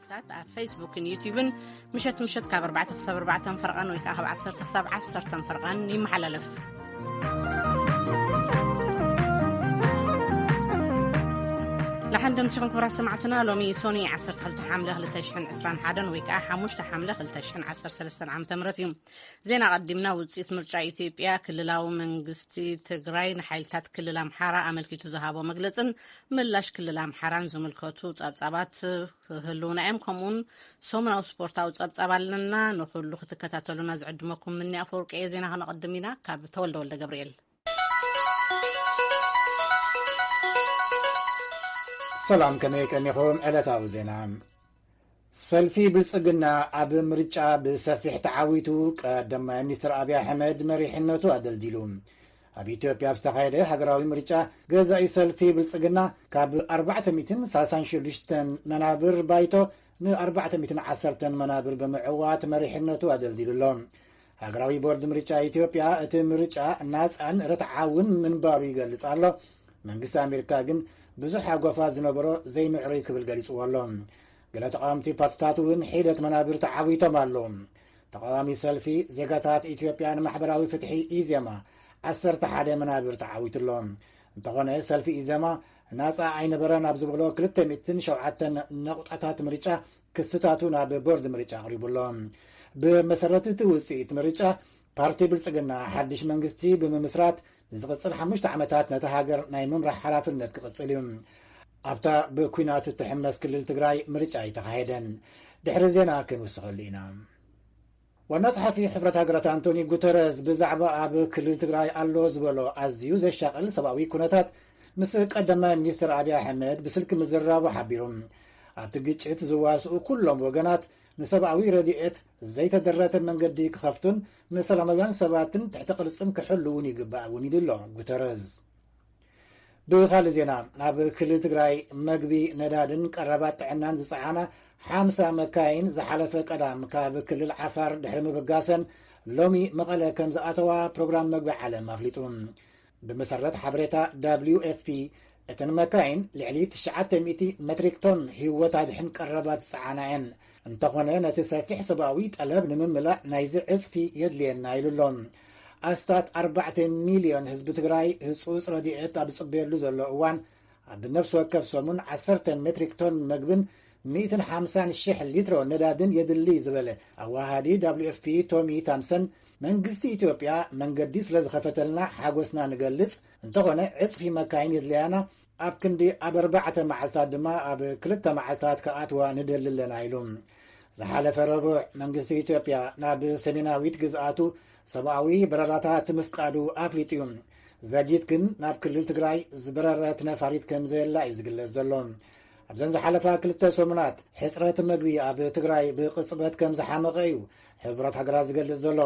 ታት ኣብ ፌስቡክን ዩቲዩብን ምሸት ምሸት ካብ ኣርባዕተ ክሳብ ኣርባዕተ ፈርቓን ወይ ከዓ ካብ ዓሰርተ ክሳብ ዓሰርተ ፈርቓን ይመሓላለፍ። ንሓንደ ምሽኹም ክቡራት ሰማዕትና፣ ሎሚ ሶኒ ዓሰርተ ክልተ ሓምለ ክልተ ሽሕን ዕስራን ሓደን ወይ ከዓ ሓሙሽተ ሓምለ ክልተ ሽሕን ዓሰርተ ሰለስተን ዓመተ ምህረት እዩ። ዜና ቀዲምና። ውፅኢት ምርጫ ኢትዮጵያ፣ ክልላዊ መንግስቲ ትግራይ ንሓይልታት ክልል ኣምሓራ ኣመልኪቱ ዝሃቦ መግለፅን ምላሽ ክልል ኣምሓራን ዝምልከቱ ፀብፃባት ክህልውና እዮም። ከምኡውን ሰሙናዊ ስፖርታዊ ጸብጻብ ኣለና። ንኹሉ ክትከታተሉና ዝዕድመኩም ምኒ ኣፈወርቂ እየ። ዜና ከነቐድም ኢና። ካብ ተወልደ ወልደ ገብርኤል። ሰላም፣ ከመይ ቀኒኹም? ዕለታዊ ዜና። ሰልፊ ብልጽግና ኣብ ምርጫ ብሰፊሕ ተዓዊቱ፣ ቀዳማይ ሚኒስትር ኣብይ ኣሕመድ መሪሕነቱ ኣደልዲሉ። ኣብ ኢትዮጵያ ኣብ ዝተኻየደ ሃገራዊ ምርጫ፣ ገዛኢ ሰልፊ ብልጽግና ካብ ኣርባዕተ ሚእትን ሰላሳን ሽዱሽተን መናብር ባይቶ ን ኣርባዕተ ሚእትን ዓሰርተን መናብር ብምዕዋት መሪሕነቱ ኣደልዲሉ ኣሎ። ሃገራዊ ቦርድ ምርጫ ኢትዮጵያ እቲ ምርጫ ናጻን ርትዓውን ምንባሩ ይገልጽ ኣሎ። መንግስቲ ኣሜሪካ ግን ብዙሕ ኣጎፋ ዝነበሮ ዘይምዕሩይ ክብል ገሊጽዎ ኣሎ። ገለ ተቃወምቲ ፓርትታት እውን ሒደት መናብር ተዓዊቶም ኣለዉ። ተቃዋሚ ሰልፊ ዜጋታት ኢትዮጵያ ንማሕበራዊ ፍትሒ፣ ኢዜማ፣ ዓሰርተ ሓደ መናብር ተዓዊቱ ኣሎ። እንተኾነ፣ ሰልፊ ኢዜማ ናጻ ኣይነበረን ኣብ ዝብሎ ክልተ ሚእትን ሸውዓተን ነቑጣታት ምርጫ ክስታቱ ናብ ቦርድ ምርጫ ኣቕሪቡ ኣሎ። ብመሰረት እቲ ውጽኢት ምርጫ፣ ፓርቲ ብልጽግና ሓድሽ መንግስቲ ብምምስራት ንዝቕጽል ሓሙሽተ ዓመታት ነታ ሃገር ናይ ምምራሕ ሓላፍነት ክቕጽል እዩ። ኣብታ ብኲናት እትሕመስ ክልል ትግራይ ምርጫ ኣይተኻየደን። ድሕሪ ዜና ክንውስኸሉ ኢና። ዋና ጸሓፊ ሕብረት ሃገራት ኣንቶኒ ጉተረዝ ብዛዕባ ኣብ ክልል ትግራይ ኣሎ ዝበሎ ኣዝዩ ዘሻቕል ሰብኣዊ ኩነታት ምስ ቀዳማይ ሚኒስትር ኣብይ ኣሕመድ ብስልኪ ምዝራቡ ሓቢሩ። ኣብቲ ግጭት ዝዋስኡ ኩሎም ወገናት ንሰብኣዊ ረድኤት ዘይተደረተ መንገዲ ክኸፍቱን ንሰላማውያን ሰባትን ትሕቲ ቅርጽም ክሕልውን ይግባእ እውን ኢሉ ኣሎ ጉተረዝ። ብኻልእ ዜና፣ ኣብ ክልል ትግራይ መግቢ፣ ነዳድን ቀረባት ጥዕናን ዝጸዓና ሓምሳ መካይን ዝሓለፈ ቀዳም ካብ ክልል ዓፋር ድሕሪ ምብጋሰን ሎሚ መቐለ ከም ዝኣተዋ ፕሮግራም መግቢ ዓለም ኣፍሊጡ። ብመሰረት ሓበሬታ ደብሊው ኤፍ ፒ፣ እተን መካይን ልዕሊ ትሽዓተ ሚእቲ ሜትሪክ ቶን ህይወት ኣድሕን ቀረባት ዝጸዓና እየን። እንተኾነ፣ ነቲ ሰፊሕ ሰብኣዊ ጠለብ ንምምላእ ናይዚ ዕጽፊ የድልየና ኢሉ ኣሎ። ኣስታት ኣርባዕተ ሚልዮን ህዝቢ ትግራይ ህጹጽ ረድኤት ኣብ ዝጽበየሉ ዘሎ እዋን፣ ኣብ ነፍሲ ወከፍ ሰሙን ዓሰርተ ሜትሪክ ቶን መግብን ሚእትን ሓምሳን ሽሕ ሊትሮ ነዳድን የድሊ ዝበለ ኣዋሃዲ ደብሊው ኤፍ ፒ ቶሚ ታምሰን፣ መንግስቲ ኢትዮጵያ መንገዲ ስለ ዝኸፈተልና ሓጎስና ንገልጽ፣ እንተኾነ ዕጽፊ መካይን የድልያና፣ ኣብ ክንዲ ኣብ ኣርባዕተ መዓልታት ድማ ኣብ ክልተ መዓልታት ክኣትዋ ንደሊ ኣለና ኢሉ። ዝሓለፈ ረቡዕ መንግስቲ ኢትዮጵያ ናብ ሰሜናዊት ግዝኣቱ ሰብኣዊ በረራታት ምፍቃዱ ኣፍሊጡ እዩ። ዘጊት ግን ናብ ክልል ትግራይ ዝበረረት ነፋሪት ከም ዘየላ እዩ ዝግለጽ ዘሎ። ኣብዘን ዝሓለፋ ክልተ ሰሙናት ሕጽረት መግቢ ኣብ ትግራይ ብቕጽበት ከም ዝሓመቐ እዩ ሕቡራት ሃገራት ዝገልጽ ዘሎ።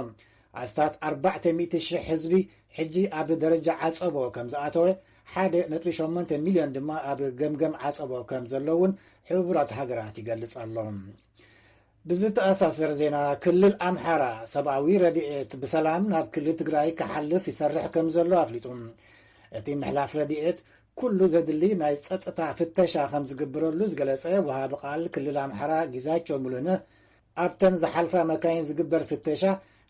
ኣስታት ኣርባዕተ ሚእቲ ሽሕ ህዝቢ ሕጂ ኣብ ደረጃ ዓጸቦ ከም ዝኣተወ፣ ሓደ ነጥቢ ሸሞንተ ሚልዮን ድማ ኣብ ገምገም ዓጸቦ ከም ዘለውን ሕቡራት ሃገራት ይገልጽ ኣሎ። ብዝተኣሳሰር ዜና፣ ክልል ኣምሓራ ሰብኣዊ ረድኤት ብሰላም ናብ ክልል ትግራይ ክሓልፍ ይሰርሕ ከም ዘሎ ኣፍሊጡ። እቲ ምሕላፍ ረድኤት ኩሉ ዘድሊ ናይ ጸጥታ ፍተሻ ከም ዝግበረሉ ዝገለጸ ወሃቢ ቃል ክልል ኣምሓራ ጌታቸው ሙሉነህ፣ ኣብተን ዝሓልፋ መካይን ዝግበር ፍተሻ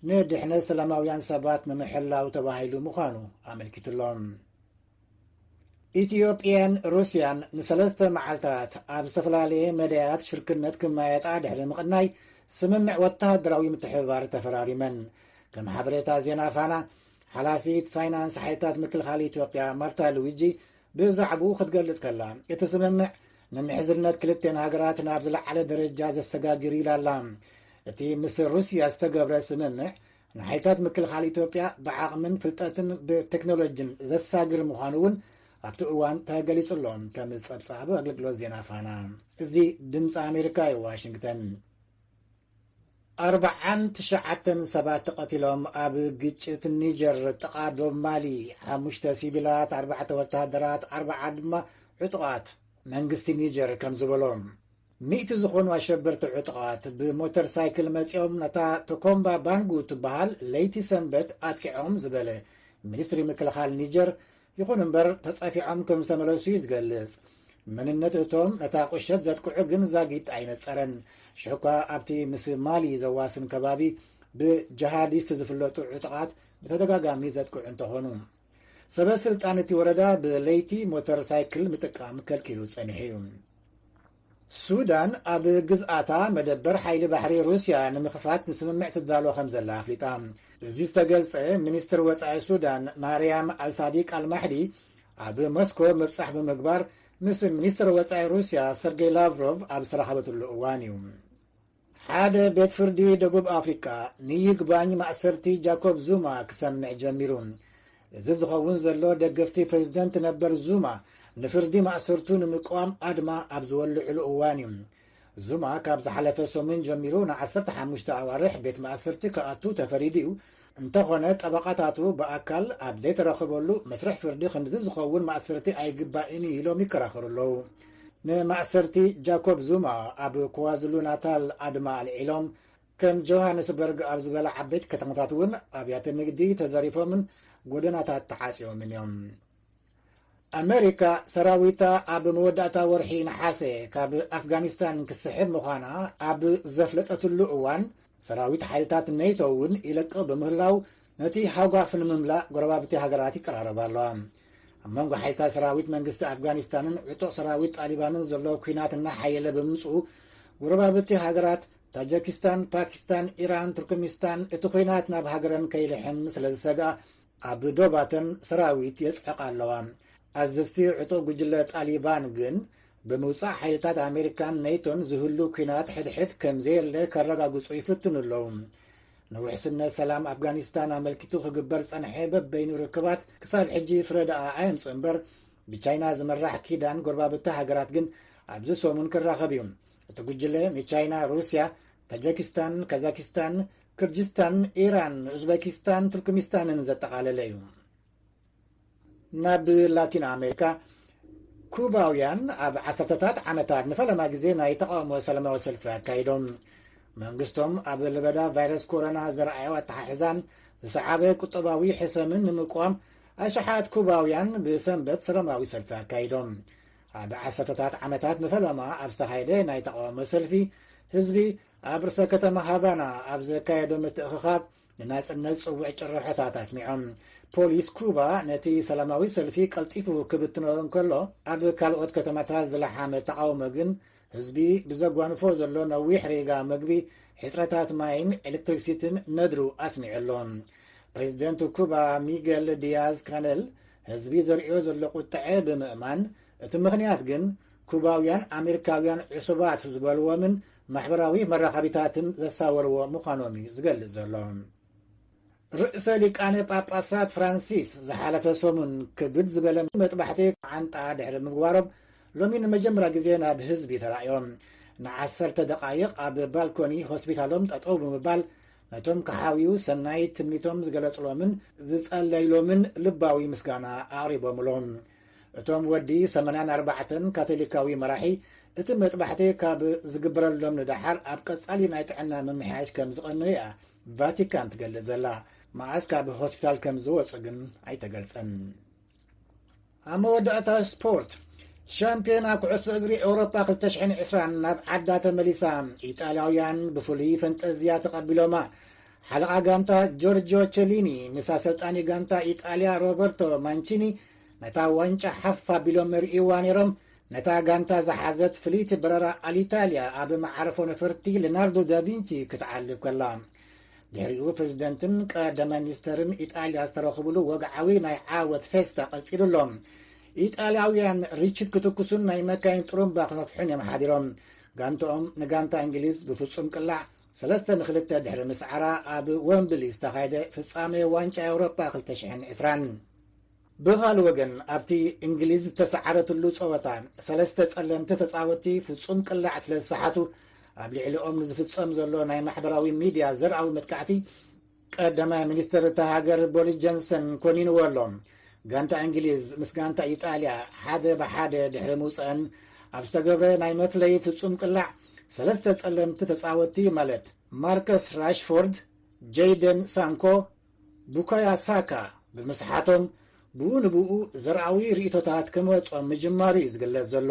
ንድሕነት ሰላማውያን ሰባት ንምሕላው ተባሂሉ ምዃኑ ኣመልኪቱ ኣሎ። ኢትዮጵያን ሩስያን ንሰለስተ መዓልታት ኣብ ዝተፈላለየ መዳያት ሽርክነት ክመያየጣ ድሕሪ ምቕናይ፣ ስምምዕ ወተሃደራዊ ምትሕብባር ተፈራሪመን። ከም ሓበሬታ ዜና ፋና፣ ሓላፊት ፋይናንስ ሓይልታት ምክልኻል ኢትዮጵያ ማርታ ሉዊጂ ብዛዕባኡ ክትገልጽ ከላ፣ እቲ ስምምዕ ንምሕዝነት ክልቴን ሃገራት ናብ ዝለዓለ ደረጃ ዘሰጋግር ኢላ ኣላ። እቲ ምስ ሩስያ ዝተገብረ ስምምዕ፣ ንሓይልታት ምክልኻል ኢትዮጵያ ብዓቕምን ፍልጠትን ብቴክኖሎጂን ዘሳግር ምዃኑ እውን ኣብቲ እዋን ተገሊጹ ኣሎ። ከም ጸብጻብ ኣገልግሎት ዜና ፋና። እዚ ድምፂ ኣሜሪካ እዩ፣ ዋሽንግተን። ኣርባዓን ትሽዓተን ሰባት ተቐቲሎም ኣብ ግጭት ኒጀር ጥቓ ዶብ ማሊ፣ ሓሙሽተ ሲቪላት፣ ኣርባዕተ ወተሃደራት፣ ኣርባዓ ድማ ዕጡቓት፣ መንግስቲ ኒጀር ከም ዝበሎ። ሚእቲ ዝኾኑ ኣሸበርቲ ዕጡቓት ብሞተር ሳይክል መጺኦም ነታ ቶኮምባ ባንጉ ትበሃል ለይቲ ሰንበት ኣጥቂዖም ዝበለ ሚኒስትሪ ምክልኻል ኒጀር፣ ይኹን እምበር ተጻፊዖም ከም ዝተመለሱ እዩ ዝገልጽ። መንነት እቶም ነታ ቁሸት ዘጥቅዑ ግን ዛጊት ኣይነጸረን። ሽሕኳ ኣብቲ ምስ ማሊ ዘዋስን ከባቢ ብጀሃዲስት ዝፍለጡ ዕጡቓት ብተደጋጋሚ ዘጥቅዑ እንተኾኑ፣ ሰበ ስልጣን እቲ ወረዳ ብለይቲ ሞተር ሳይክል ምጥቃም ከልኪሉ ጸኒሑ እዩ። ሱዳን ኣብ ግዝኣታ መደበር ሓይሊ ባሕሪ ሩስያ ንምኽፋት ንስምምዕ ትዳሎ ከም ዘላ ኣፍሊጣ። እዚ ዝተገልጸ፣ ሚኒስትር ወጻኢ ሱዳን ማርያም ኣልሳዲቅ ኣልማሕዲ ኣብ ሞስኮ ምብጻሕ ብምግባር ምስ ሚኒስትር ወጻኢ ሩስያ ሰርጌይ ላቭሮቭ ኣብ ዝተራኸበትሉ እዋን እዩ። ሓደ ቤት ፍርዲ ደቡብ ኣፍሪቃ ንይግባኝ ማእሰርቲ ጃኮብ ዙማ ክሰምዕ ጀሚሩ። እዚ ዝኸውን ዘሎ፣ ደገፍቲ ፕሬዝደንት ነበር ዙማ ንፍርዲ ማእሰርቱ ንምቅዋም ኣድማ ኣብ ዝወልዕሉ እዋን እዩ። ዙማ ካብ ዝሓለፈ ሰሙን ጀሚሩ ንዓሰርተ ሓሙሽተ ኣዋርሕ ቤት ማእሰርቲ ክኣቱ ተፈሪዱ እዩ። እንተኾነ፣ ጠበቓታቱ ብኣካል ኣብ ዘይተረኸበሉ መስርሕ ፍርዲ ክንድዚ ዝኸውን ማእሰርቲ ኣይግባእን እዩ ኢሎም ይከራኸሩ ኣለዉ። ንማእሰርቲ ጃኮብ ዙማ ኣብ ኳዝሉ ናታል ኣድማ ኣልዒሎም፣ ከም ጆሃንስበርግ ኣብ ዝበላ ዓበይቲ ከተማታት እውን ኣብያተ ንግዲ ተዘሪፎምን ጎደናታት ተዓጽዮምን እዮም። ኣመሪካ ሰራዊታ ኣብ መወዳእታ ወርሒ ነሓሰ ካብ ኣፍጋኒስታን ክስሕብ ምዃና ኣብ ዘፍለጠትሉ እዋን፣ ሰራዊት ሓይልታት ኔቶ እውን ይለቅቕ ብምህላው፣ ነቲ ሃጓፍ ንምምላእ ጎረባብቲ ሃገራት ይቀራረባ ኣለዋ። ኣብ መንጎ ሓይልታት ሰራዊት መንግስቲ ኣፍጋኒስታንን ዕጡቕ ሰራዊት ጣሊባንን ዘሎ ኲናት እናሓየለ ብምምፅኡ፣ ጎረባብቲ ሃገራት ታጀኪስታን፣ ፓኪስታን፣ ኢራን፣ ቱርክሚስታን እቲ ኲናት ናብ ሃገረን ከይልሕም ስለ ዝሰግኣ፣ ኣብ ዶባተን ሰራዊት የጽዕቃ ኣለዋ። ኣዘዝቲ ዕጡቕ ጉጅለ ጣሊባን ግን፣ ብምውጻእ ሓይልታት ኣሜሪካን ኔቶን ዝህሉ ኲናት ሕድሕድ ከም ዘየለ ከረጋግጹ ይፍትኑ ኣለዉ። ንውሕስነት ሰላም ኣፍጋኒስታን ኣመልኪቱ ክግበር ዝጸንሐ በበይኑ ርክባት ክሳብ ሕጂ ፍረ ደኣ ኣየምጽእ እምበር፣ ብቻይና ዝምራሕ ኪዳን ጎረባብቲ ሃገራት ግን ኣብዚ ሰሙን ክራኸብ እዩ። እቲ ጉጅለ ንቻይና፣ ሩስያ፣ ታጃኪስታን፣ ካዛኪስታን፣ ክርጅስታን፣ ኢራን፣ ኡዝበኪስታን፣ ቱርክሚስታንን ዘጠቓለለ እዩ። ናብ ላቲን ኣሜሪካ፣ ኩባውያን ኣብ ዓሰርተታት ዓመታት ንፈለማ ግዜ ናይ ተቓውሞ ሰላማዊ ሰልፊ ኣካይዶም። መንግስቶም ኣብ ለበዳ ቫይረስ ኮሮና ዘርኣዮ ኣተሓሕዛን ዝሰዓበ ቁጠባዊ ሕሰምን ንምቋም፣ ኣሽሓት ኩባውያን ብሰንበት ሰላማዊ ሰልፊ ኣካይዶም። ኣብ ዓሰርተታት ዓመታት ንፈለማ ኣብ ዝተኻየደ ናይ ተቓውሞ ሰልፊ፣ ህዝቢ ኣብ ርእሰ ከተማ ሃቫና ኣብ ዘካየዶ ምትእኽኻብ፣ ንናጽነት ጽውዕ ጭርሖታት ኣስሚዖም። ፖሊስ ኩባ ነቲ ሰላማዊ ሰልፊ ቀልጢፉ ክብትኖ እንከሎ፣ ኣብ ካልኦት ከተማታት ዝለሓመ ተቓውሞ ግን፣ ህዝቢ ብዘጓንፎ ዘሎ ነዊሕ ሪጋ መግቢ፣ ሕጽረታት ማይን ኤሌክትሪክሲቲን ነድሩ ኣስሚዑ ኣሎ። ፕሬዚደንት ኩባ ሚገል ዲያዝ ካነል፣ ህዝቢ ዘርእዮ ዘሎ ቁጥዐ ብምእማን፣ እቲ ምኽንያት ግን ኩባውያን ኣሜሪካውያን ዕሱባት ዝበልዎምን ማሕበራዊ መራኸቢታትን ዘሳወርዎ ምዃኖም እዩ ዝገልጽ ዘሎ። ርእሰ ሊቃነ ጳጳሳት ፍራንሲስ ዝሓለፈ ሰሙን ክብድ ዝበለ መጥባሕቲ ዓንጣ ድሕሪ ምግባሮም፣ ሎሚ ንመጀመርያ ግዜ ናብ ህዝቢ ተራእዮም። ንዓሰርተ ደቓይቕ ኣብ ባልኮኒ ሆስፒታሎም ጠጠው ብምባል፣ ነቶም ክሓውዩ ሰናይ ትምኒቶም ዝገለጽሎምን ዝጸለይሎምን ልባዊ ምስጋና ኣቕሪቦምሎም። እቶም ወዲ ሰማንያን ኣርባዕተን ካቶሊካዊ መራሒ፣ እቲ መጥባሕቲ ካብ ዝግበረሎም ንደሓር ኣብ ቀጻሊ ናይ ጥዕና ምምሕያሽ ከም ዝቐንዩ እያ ቫቲካን ትገልጽ ዘላ። መዓስ ካብ ሆስፒታል ከም ዝወጹ ግን ኣይተገልጸን። ኣብ መወዳእታ ስፖርት፣ ሻምፒዮና ኩዕሶ እግሪ ኤውሮጳ ክልተ ሽሕን ዕስራን ናብ ዓዳ ተመሊሳ። ኢጣልያውያን ብፍሉይ ፈንጠዝያ ተቐቢሎማ። ሓለቓ ጋንታ ጆርጆ ቸሊኒ ምስ ኣሰልጣኒ ጋንታ ኢጣልያ ሮበርቶ ማንቺኒ ነታ ዋንጫ ሓፍ ኣቢሎም ርእይዋ ነይሮም። ነታ ጋንታ ዝሓዘት ፍልይቲ በረራ ኣሊታልያ ኣብ መዓርፎ ነፈርቲ ሌናርዶ ዳቪንቺ ክትዓልብ ከላ፣ ድሕሪኡ ፕሬዚደንትን ቀዳማይ ሚኒስተርን ኢጣልያ ዝተረኽብሉ ወግዓዊ ናይ ዓወት ፌስታ ቀጺሉ ኣሎ። ኢጣልያውያን ርችት ክትኩሱን ናይ መካይን ጥሩምባ ክነፍሑን እዮም ሓዲሮም። ጋንትኦም ንጋንታ እንግሊዝ ብፍጹም ቅላዕ ሰለስተ ንክልተ ድሕሪ ምስዓራ፣ ኣብ ወምብሊ ዝተኻየደ ፍጻሜ ዋንጫ ኤውሮጳ ክልተ ሽሕን ዕስራን። ብኻልእ ወገን፣ ኣብቲ እንግሊዝ ዝተሰዓረትሉ ጸወታ፣ ሰለስተ ጸለምቲ ተጻወትቲ ፍጹም ቅላዕ ስለ ዝሰሓቱ፣ ኣብ ልዕሊኦም ንዝፍጸም ዘሎ ናይ ማሕበራዊ ሚድያ ዘርኣዊ መጥቃዕቲ፣ ቀዳማይ ሚኒስተር እታ ሃገር ቦሪስ ጆንሰን ኮኒንዎ ኣሎ። ጋንታ እንግሊዝ ምስ ጋንታ ኢጣልያ ሓደ ብሓደ ድሕሪ ምውጸአን፣ ኣብ ዝተገብረ ናይ መፍለዪ ፍጹም ቅላዕ፣ ሰለስተ ጸለምቲ ተጻወትቲ ማለት ማርከስ ራሽፎርድ፣ ጀይደን ሳንኮ፣ ቡካዮ ሳካ ብምስሓቶም፣ ብኡ ንብኡ ዘርኣዊ ርእይቶታት ክመጾም ምጅማሩ እዩ ዝግለጽ ዘሎ።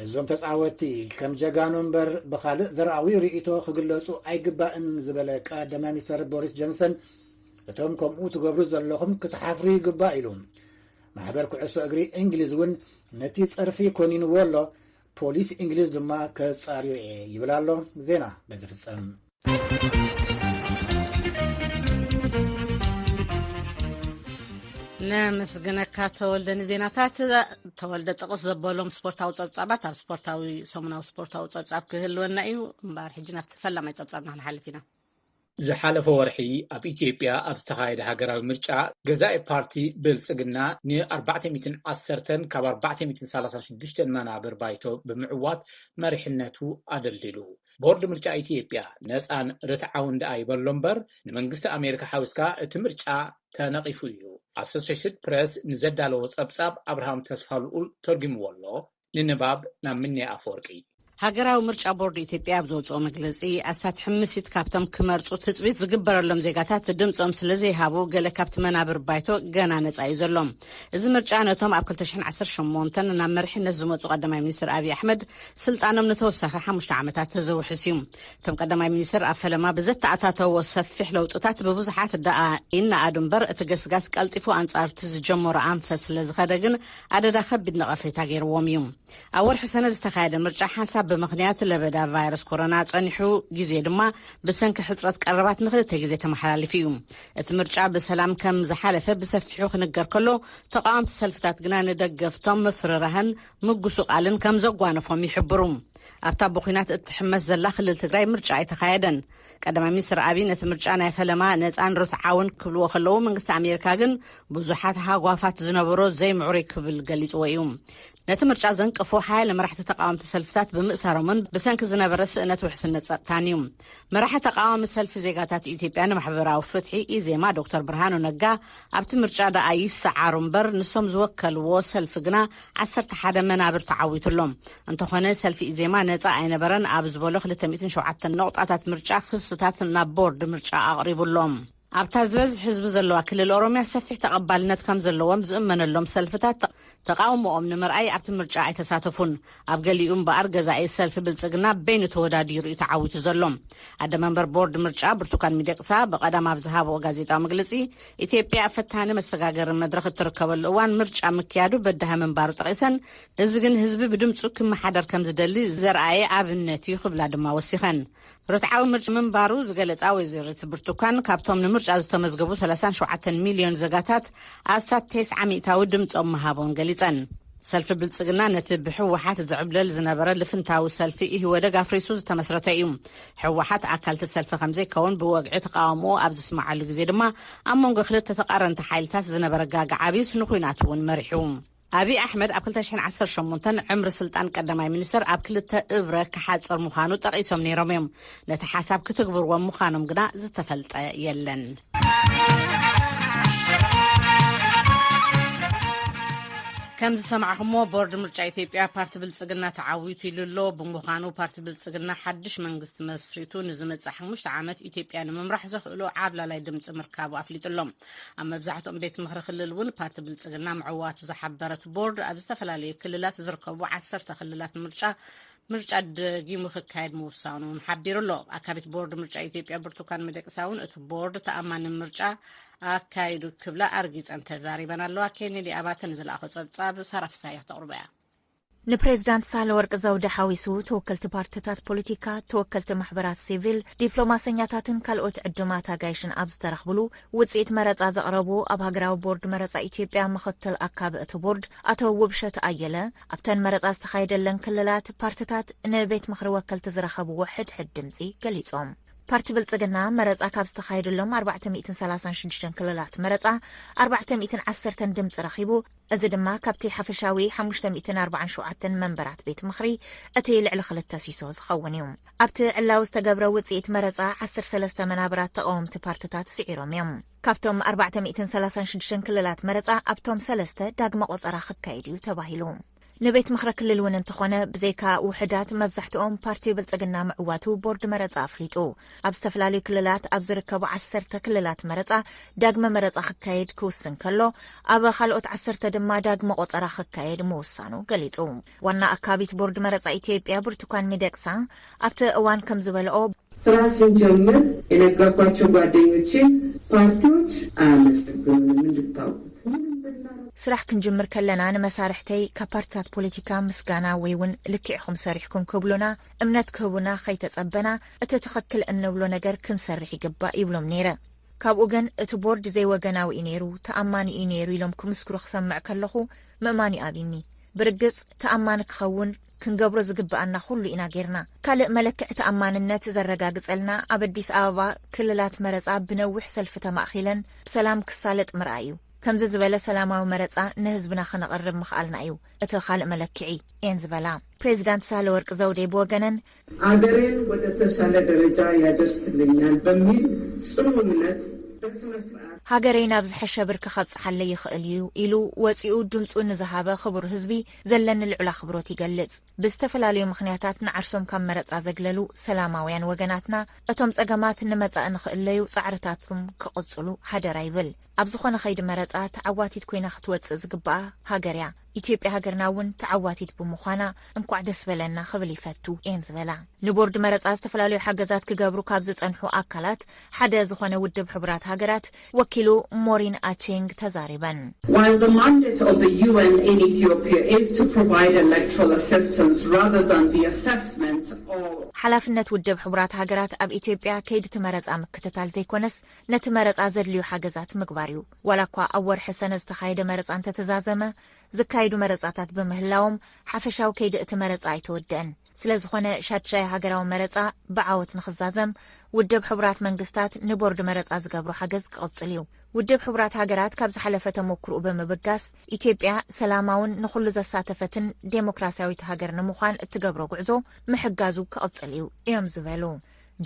እዞም ተጻወትቲ ከም ጀጋኑ እምበር ብኻልእ ዘርኣዊ ርእይቶ ክግለጹ ኣይግባእን ዝበለ ቀዳማይ ሚኒስተር ቦሪስ ጆንሰን፣ እቶም ከምኡ ትገብሩ ዘለኹም ክትሓፍሩ ይግባእ ኢሉ። ማሕበር ኩዕሶ እግሪ እንግሊዝ እውን ነቲ ጸርፊ ኮኒንዎ ኣሎ፣ ፖሊስ እንግሊዝ ድማ ከጻርዮ እየ ይብል ኣሎ። ዜና በዚ ፍጸም። ነመስግነካ ተወልደ ንዜናታት። ተወልደ ጥቕስ ዘበሎም ስፖርታዊ ጸብጻባት ኣብ ስፖርታዊ ሰሙናዊ ስፖርታዊ ጸብጻብ ክህልወና እዩ። እምበኣር ሕጂ ናብቲ ፈላማይ ጸብጻብና ክንሓልፍ ኢና። ዝሓለፈ ወርሒ ኣብ ኢትዮጵያ ኣብ ዝተኻየደ ሃገራዊ ምርጫ ገዛኢ ፓርቲ ብልጽግና ን ኣርባዕተ ሚእትን ዓሰርተን ካብ ኣርባዕተ ሚእትን ሰላሳን ሽዱሽተን መናብር ባይቶ ብምዕዋት መሪሕነቱ ኣደልዲሉ። ቦርድ ምርጫ ኢትዮጵያ ነፃን ርትዓውን ደኣ ይበሎ እምበር፣ ንመንግስቲ ኣሜሪካ ሓዊስካ እቲ ምርጫ ተነቒፉ እዩ። ኣሶሴሽትድ ፕረስ ንዘዳለዎ ጸብጻብ ኣብርሃም ተስፋልኡል ተርጉምዎ ኣሎ። ንንባብ ናብ ምኔ ኣፈወርቂ። ሃገራዊ ምርጫ ቦርድ ኢትዮጵያ ኣብ ዘውፅኦ መግለፂ፣ ኣስታት ሕምሲት ካብቶም ክመርፁ ትፅቢት ዝግበረሎም ዜጋታት ድምፆም ስለ ዘይሃቡ፣ ገለ ካብቲ መናብር ባይቶ ገና ነፃ እዩ ዘሎ። እዚ ምርጫ ነቶም ኣብ ክልተ ሽሕን ዓሰርተ ሸሞንተን ናብ መሪሕነት ዝመፁ ቀዳማይ ሚኒስትር ኣብይ ኣሕመድ ስልጣኖም ንተወሳኺ ሓሙሽተ ዓመታት ተዘውሕስ እዩ። እቶም ቀዳማይ ሚኒስትር ኣብ ፈለማ ብዘተኣታተዎ ሰፊሕ ለውጥታት ብብዙሓት ደኣ ይነኣዱ እምበር፣ እቲ ገስጋስ ቀልጢፉ ኣንጻር እቲ ዝጀመሮ ኣንፈት ስለ ዝኸደ ግን፣ ኣደዳ ከቢድ ነቐፌታ ገይርዎም እዩ። ኣብ ወርሒ ሰነ ዝተኻየደ ምርጫ ሓንሳብ ብምኽንያት ለበዳ ቫይረስ ኮሮና ጸኒሑ፣ ግዜ ድማ ብሰንኪ ሕጽረት ቀረባት ንኽልተ ግዜ ተመሓላሊፉ እዩ። እቲ ምርጫ ብሰላም ከም ዝሓለፈ ብሰፊሑ ክንገር ከሎ፣ ተቓወምቲ ሰልፍታት ግና ንደገፍቶም ምፍርራህን ምጉስቓልን ከም ዘጓነፎም ይሕብሩ። ኣብታ ብኹናት እትሕመስ ዘላ ክልል ትግራይ ምርጫ ኣይተኻየደን። ቀዳማይ ሚኒስትር ኣብይ ነቲ ምርጫ ናይ ፈለማ ነፃን ርትዓውን ክብልዎ ከለዉ፣ መንግስቲ ኣሜሪካ ግን ብዙሓት ሃጓፋት ዝነበሮ ዘይምዕሩይ ክብል ገሊፅዎ እዩ። ነቲ ምርጫ ዘንቀፎ ሓያለ መራሕቲ ተቃወምቲ ሰልፍታት ብምእሳሮምን ብሰንኪ ዝነበረ ስእነት ውሕስነት ጸጥታን እዩ። መራሒ ተቃዋሚ ሰልፊ ዜጋታት ኢትዮጵያ ንማሕበራዊ ፍትሒ ኢዜማ ዶክተር ብርሃኑ ነጋ ኣብቲ ምርጫ ደኣ ይሰዓሩ እምበር፣ ንሶም ዝወከልዎ ሰልፊ ግና ዓሰርተ ሓደ መናብር ተዓዊቱ ኣሎ። እንተኾነ ሰልፊ ኢዜማ ነጻ ኣይነበረን ኣብ ዝበሎ ክልተ ሚእትን ሸውዓተን ነቑጣታት ምርጫ ክስታት ናብ ቦርድ ምርጫ ኣቕሪቡ ኣሎ። ኣብታ ዝበዝሕ ህዝቢ ዘለዋ ክልል ኦሮምያ ሰፊሕ ተቐባልነት ከም ዘለዎም ዝእመነሎም ሰልፍታት ተቃውሞኦም ንምርኣይ ኣብቲ ምርጫ ኣይተሳተፉን። ኣብ ገሊኡ እምበኣር ገዛኢ ሰልፊ ብልጽግና በይኑ ተወዳዲሩ እዩ ተዓዊቱ ዘሎ። ኣደ መንበር ቦርድ ምርጫ ብርቱካን ሚደቅሳ ብቐዳም ኣብ ዝሃብኦ ጋዜጣዊ መግለጺ፣ ኢትዮጵያ ኣብ ፈታኒ መሰጋገሪ መድረኽ እትርከበሉ እዋን ምርጫ ምክያዱ በዳሂ ምንባሩ ጠቒሰን፣ እዚ ግን ህዝቢ ብድምጹ ክመሓደር ከም ዝደሊ ዘርኣየ ኣብነት እዩ ክብላ ድማ ወሲኸን። ርትዓዊ ምርጫ ምንባሩ ዝገለጻ ወይዘሪት ብርቱካን፣ ካብቶም ንምርጫ ዝተመዝገቡ ሰላሳን ሸውዓተን ሚልዮን ዜጋታት ኣስታት ተስዓ ሚእታዊ ድምጾም ምሃቦም ገሊጸን። ሰልፊ ብልጽግና ነቲ ብህወሓት ዝዕብለል ዝነበረ ልፍንታዊ ሰልፊ ኢህወደግ ኣፍሪሱ ዝተመስረተ እዩ። ህወሓት ኣካል እቲ ሰልፊ ከም ዘይከውን ብወግዒ ተቃውሞኡ ኣብ ዝስምዓሉ ግዜ ድማ፣ ኣብ መንጎ ክልተ ተቃረንቲ ሓይልታት ዝነበረ ጋግ ዓብዩስ ንኹናት እውን መሪሑ። ኣብይ ኣሕመድ ኣብ ክልተ ሽሕን ዓሰርተ ሸሞንተን ዕምሪ ስልጣን ቀዳማይ ሚኒስትር ኣብ ክልተ እብረ ክሓጽር ምዃኑ ጠቒሶም ነይሮም እዮም። ነቲ ሓሳብ ክትግብርዎም ምዃኖም ግና ዝተፈልጠ የለን። ከም ዝሰማዕኹሞ፣ ቦርድ ምርጫ ኢትዮጵያ ፓርቲ ብልጽግና ተዓዊቱ ኢሉ ኣሎ። ብምዃኑ ፓርቲ ብልጽግና ሓድሽ መንግስቲ መስሪቱ ንዝመጽእ ሓሙሽተ ዓመት ኢትዮጵያ ንምምራሕ ዘኽእሎ ዓብላላይ ድምጺ ምርካቡ ኣፍሊጡ ኣሎ። ኣብ መብዛሕትኦም ቤት ምኽሪ ክልል እውን ፓርቲ ብልጽግና ምዕዋቱ ዝሓበረ እቲ ቦርድ፣ ኣብ ዝተፈላለዩ ክልላት ዝርከቡ ዓሰርተ ክልላት ምርጫ ምርጫ ደጊሙ ክካየድ ምውሳኑ እውን ሓቢሩ ኣሎ። ኣካቢት ቦርድ ምርጫ ኢትዮጵያ ብርቱካን ሚደቅሳ እውን እቲ ቦርድ ተኣማኒ ምርጫ ኣካይዱ ክብላ ኣርጊጸን ተዛሪበን ኣለዋ። ኬኔዲ ኣባተ ንዝለኣኾ ጸብጻብ ሳራ ፍሳሐ ክተቕርቦ እያ። ንፕሬዝዳንት ሳህለወርቅ ዘውዴ ሓዊሱ ተወከልቲ ፓርቲታት ፖለቲካ፣ ተወከልቲ ማሕበራት ሲቪል፣ ዲፕሎማሰኛታትን ካልኦት ዕዱማት ኣጋይሽን ኣብ ዝተረኽብሉ፣ ውፅኢት መረፃ ዘቕረቡ ኣብ ሃገራዊ ቦርድ መረፃ ኢትዮጵያ ምኽትል ኣካቢ እቲ ቦርድ ኣቶ ውብሸት ኣየለ፣ ኣብተን መረፃ ዝተኻየደለን ክልላት ፓርቲታት ንቤት ምኽሪ ወከልቲ ዝረኸብዎ ሕድሕድ ድምፂ ገሊፆም። ፓርቲ ብልፅግና መረፃ ካብ ዝተኻየደሎም ኣርባዕተ ሚእትን ሰላሳን ሽዱሽተን ክልላት መረፃ ኣርባዕተ ሚእትን ዓሰርተን ድምፂ ረኺቡ። እዚ ድማ ካብቲ ሓፈሻዊ ሓሙሽተ ሚእትን ኣርባዓን ሸውዓተን መንበራት ቤት ምኽሪ እቲ ልዕሊ ክልተ ሲሶ ዝኸውን እዩ። ኣብቲ ዕላዊ ዝተገብረ ውፅኢት መረፃ ዓሰርተ ሰለስተ መናብራት ተቓወምቲ ፓርቲታት ስዒሮም እዮም። ካብቶም ኣርባዕተ ሚእትን ሰላሳን ሽዱሽተን ክልላት መረፃ ኣብቶም ሰለስተ ዳግመ ቆፀራ ክካየድ እዩ ተባሂሉ። ንቤት ምኽሪ ክልል እውን እንተኾነ ብዘይካ ውሕዳት መብዛሕትኦም ፓርቲ ብልጽግና ምዕዋቱ ቦርድ መረጻ ኣፍሊጡ። ኣብ ዝተፈላለዩ ክልላት ኣብ ዝርከቡ ዓሰርተ ክልላት መረጻ ዳግመ መረጻ ክካየድ ክውስን ከሎ፣ ኣብ ካልኦት ዓሰርተ ድማ ዳግመ ቆጸራ ክካየድ ምውሳኑ ገሊጹ። ዋና ኣካቢት ቦርድ መረጻ ኢትዮጵያ ብርቱካን ሚደቅሳ ኣብቲ እዋን ከም ዝበለኦ፣ ስራ ስንጀምር የነገርኳቸው ጓደኞቼ ፓርቲዎች አያመሰግኑንም እንድታውቁት። ስራሕ ክንጅምር ከለና ንመሳርሕተይ ካብ ፓርትታት ፖለቲካ ምስጋና ወይ እውን ልክዕኹም ሰሪሕኩም ክብሉና እምነት ክህቡና ከይተጸበና እቲ ትኽክል እንብሎ ነገር ክንሰርሕ ይግባእ ይብሎም ነይረ። ካብኡ ግን እቲ ቦርድ ዘይወገናዊ እዩ ነይሩ፣ ተኣማኒ እዩ ነይሩ ኢሎም ክምስክሩ ክሰምዕ ከለኹ ምእማን ይኣብይኒ። ብርግጽ ተኣማኒ ክኸውን ክንገብሮ ዝግብኣና ኩሉ ኢና ጌርና። ካልእ መለክዒ ተኣማንነት ዘረጋግጸልና ኣብ ኣዲስ ኣበባ ክልላት መረጻ ብነዊሕ ሰልፊ ተማእኺለን ብሰላም ክሳለጥ ምርኣይ እዩ። ከምዚ ዝበለ ሰላማዊ መረጻ ንህዝብና ክነቕርብ ምኽኣልና እዩ እቲ ካልእ መለክዒ እየን ዝበላ። ፕሬዚዳንት ሳህለወርቅ ዘውዴ ብወገነን፣ አገሬን ወደ ተሻለ ደረጃ ያደርስልኛል በሚል ጽኑ እምነት በስነ ስርዓት ሃገረይ ናብ ዝሐሸ ብርኪ ከብጽሓለይ ይኽእል እዩ ኢሉ ወጺኡ ድምጹ ንዝሃበ ክቡር ህዝቢ ዘለኒ ልዑል ኣኽብሮት ይገልጽ። ብዝተፈላለዩ ምኽንያታት ንዓርሶም ካብ መረጻ ዘግለሉ ሰላማውያን ወገናትና እቶም ጸገማት ንመጻኢ ንኽእለዩ ጻዕርታቶም ክቕጽሉ ሓደራ ይብል። ኣብ ዝኾነ ኸይዲ መረጻ ተዓዋቲት ኮይና ክትወጽእ ዝግብኣ ሃገር እያ። ኢትዮጵያ ሃገርና እውን ተዓዋቲት ብምዃና እንኳዕ ደስ በለና ክብል ይፈቱ እየን ዝበላ። ንቦርድ መረጻ ዝተፈላለዩ ሓገዛት ክገብሩ ካብ ዝጸንሑ ኣካላት ሓደ ዝኾነ ውድብ ሕቡራት ሃገራት ወኪሉ ሞሪን ኣቼንግ ተዛሪበን። While the mandate of the U N in Ethiopia is to provide electoral assistance rather than the assessment of ሓላፍነት ውድብ ሕቡራት ሃገራት ኣብ ኢትዮጵያ ከይዲ እቲ መረጻ ምክትታል ዘይኮነስ ነቲ መረጻ ዘድልዩ ሓገዛት ምግባር እዩ። ዋላ እኳ ኣብ ወርሒ ሰነ ዝተኻየደ መረጻ እንተተዛዘመ ዝካየዱ መረጻታት ብምህላዎም ሓፈሻዊ ከይዲ እቲ መረጻ ኣይተወደአን። ስለ ዝኾነ ሻድሻይ ሃገራዊ መረጻ ብዓወት ንኽዛዘም ውድብ ሕቡራት መንግስታት ንቦርድ መረጻ ዝገብሮ ሓገዝ ክቕጽል እዩ። ውድብ ሕቡራት ሃገራት ካብ ዝሓለፈ ተሞክርኡ ብምብጋስ ኢትዮጵያ ሰላማውን ንኹሉ ዘሳተፈትን ዴሞክራሲያዊት ሃገር ንምዃን እትገብሮ ጉዕዞ ምሕጋዙ ክቕጽል እዩ እዮም ዝበሉ።